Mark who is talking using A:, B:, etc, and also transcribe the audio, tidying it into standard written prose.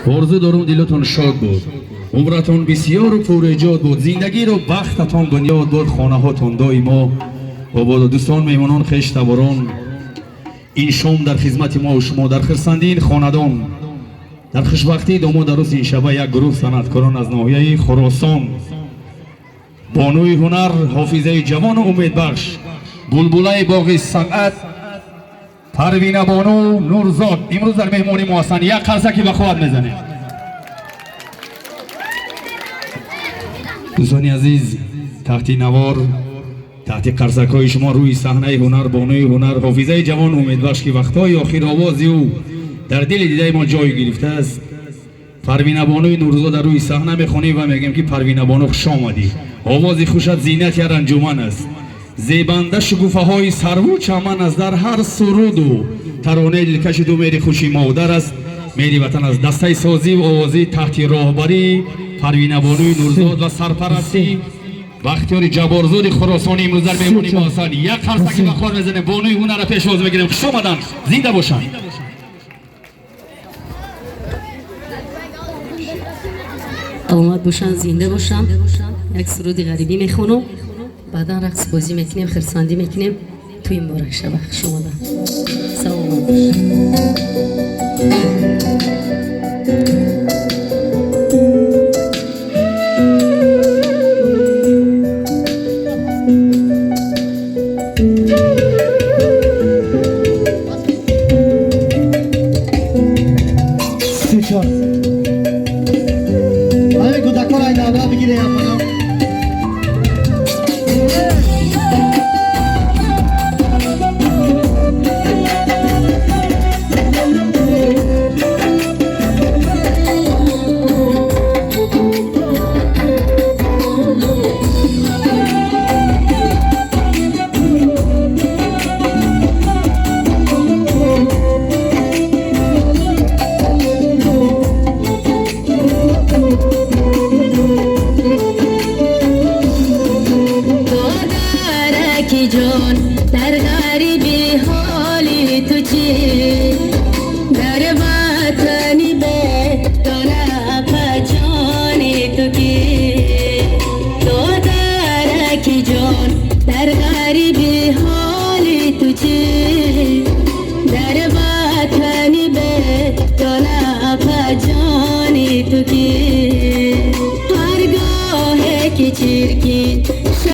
A: Орзу дорум дилатон шод буд, умратон бисёру пурэҷод буд, зиндагиро бахтатон бунёд буд, хонаҳотон доимо ободу. Дӯстон, меҳмонон, хештаборон, ин шом дар хизмати мо шумо, дар хурсандии ин хонадон, дар хушбахтии домод арӯс ин шаба як гурӯҳ санъаткорон аз ноҳияи Хуросон, бонуи ҳунар, ҳофизаи ҷавону умедбахш, булбулаи боғи санъат Парвина бону Нурзод имрӯз дар меҳмони мо ҳастанд. Як қарсаки ба қувват мезанем. Дӯстони азиз, таҳти навор, таҳти қарсакҳои шумо рӯи саҳнаи ҳунар бонуи ҳунар, ҳофизаи ҷавон, умедбахш, ки вақтҳои охир овози ӯ дар дили дидаи мо ҷой гирифтааст, Парвина бонуи Нурзод дар рӯи саҳна мехонем ва мегӯем, ки Парвина бону, хуш омадӣ. Овози хушат зинати ҳар анҷуман аст, зебанда шукуфаҳои сарву чаман аст, дар ҳар суруду таронаи дилкаши ду мери хуши модар аст, мери ватан аст. Дастаи созиву овозӣ таҳти роҳбарии Парвина бонуи Нурзод ва сарпарастии Бахтиёри Ҷабборзоди Хуросонӣ имрӯз дар меҳмони мо ҳастанд. Як қарсаки ба қувват мезанем, бонуи ҳунарро пешвоз мегирем. Хуш омаданд, зинда бошанд.
B: Саломат бошанд, зинда бошанд. Як суруди ғарибӣ мехонам, баъдан рақс бозӣ мекунем, хурсандӣ мекунем. Тӯи муборак шава. Хуш омадам, саломат бош.
C: Се, чор. Ҳамин кӯдакҳоро ай навра бигире япана.
B: Додараки ҷон, дар ғариби ҳоли ту чӣ? Дар ватани бегона паҷони ту кӣ? Додараки ҷон, дар ғариби ҳоли